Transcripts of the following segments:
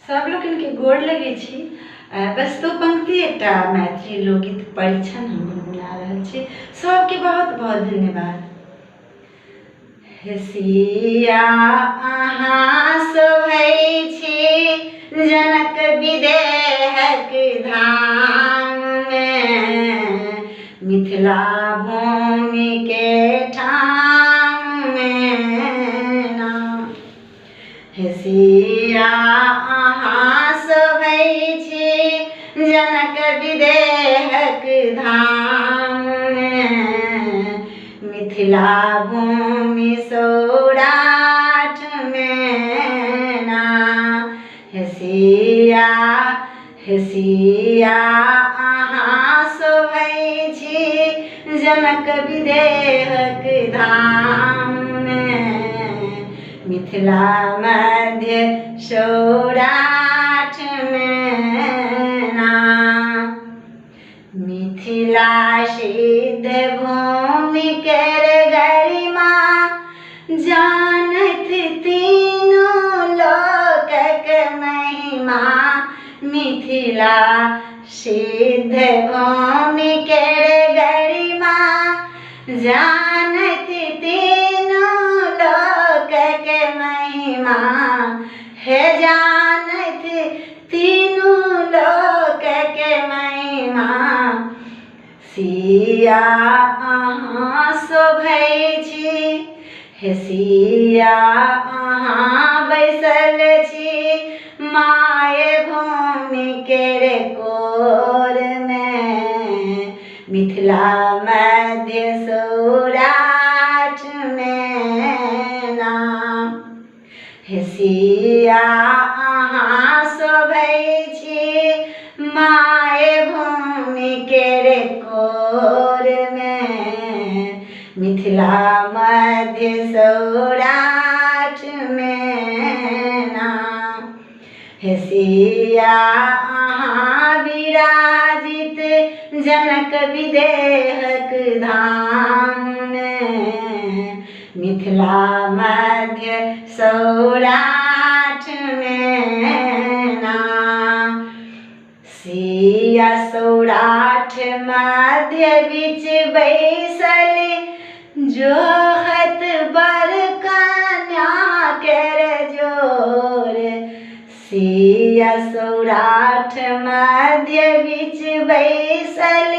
सब लोकनिके गोर लगै छी। बस दू पंक्ति एकटा मैथिली लोकगीत परिछन हम गुनगुना रहल छी। सबके बहुत बहुत धन्यवाद। हे सिया अहाँ शोभै छी जनक विदेहक धाममे, मिथिला भूमिके ठाममे ना। हे सिया अहाँ शोभै छी जनक विदेहक धाममे, मिथिला भूमि सौराठमे ना। हे सिया, हे सिया अहाँ शोभै छी जनक विदेहक धाममे, मिथिला मध्य सौराठमे ना। मिथिला सिद्ध भूमि केर गरिमा जानत तीनू लोकक महिमा, मिथिला सिद्ध भूमि केर गरिमा जानत तीनू लोकक महिमा, हे जानत तीनू लोकक महिमा। सिया अहाँ शोभै छी, हे सिया अहाँ बैसल छी माय भूमि केर कोरमे, मिथिला मध्य सौराठमे ना। हे सिया अहाँ शोभै छी माय भूमि केर कोरमे, मिथिला मध्य सौराठमे ना। हे सिया अहाँ विराजित जनक विदेहक धाममे, मिथिला मध्य सौराठमे ना। सिया सौराठ मध्य बीच बैसल जोहत बर कन्या केर जोर, सिया सौराठ मध्य बीच बैसल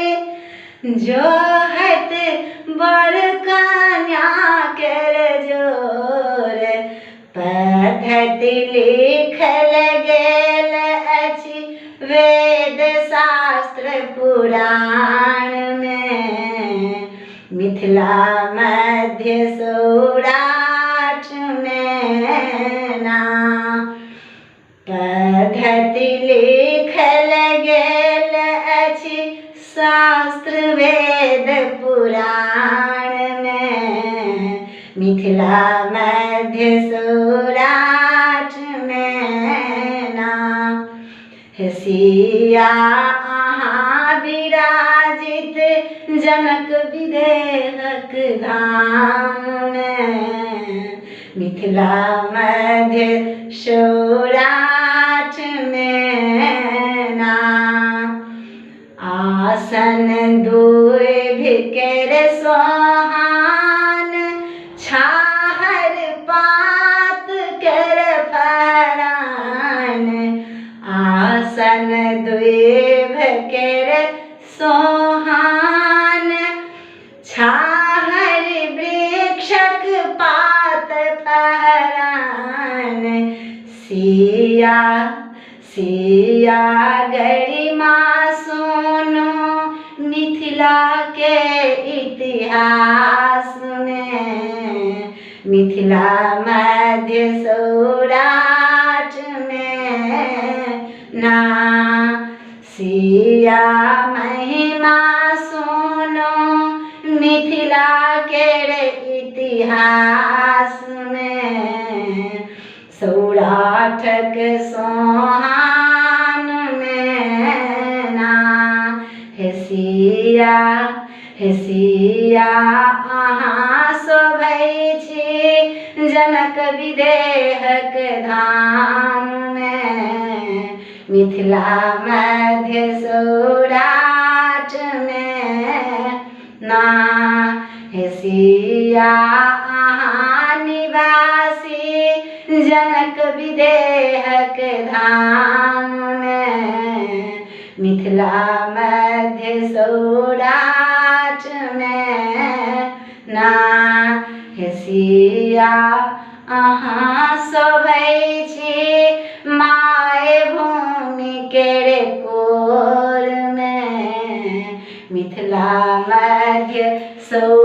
जोहत बर कन्या केर जोर। पद्धति लिखल गेल अछि वेद शास्त्र पुराणमे, मिथिला मध्य सौराठमे ना। पद्धति लिखल गेल अछि शास्त्र वेद पुराणमे, मिथिला मध्य सौराठमे ना। हे सिया अहाँ विराजित जनक विदेहक धाममे, मिथिला मध्य सौराठमे ना। आसन दुइभ केर सोहान छाहर पात केर फरान, आसन दुइभ केर सोहान छाहर वृक्षक पात फहरान। सिया सिया गरिमा सुनो मिथिला के इतिहास में, मिथिला मध्य सौराठ में ना। सिया महिमा सुनो मिथिला के इतिहास में, सौराठक सोहान में ना। हे सिया, हे सिया अहाँ शोभै छी जनक विदेहक धाम में, मिथिला मध्य सौराठमे ना। हे सिया अहाँ निवासी जनक विदेहक धाममे, मिथिला मध्य सौराठमे ना। हे सिया अहाँ शोभै छी my भूमि केर कोरमे, मिथिला मध्य सौ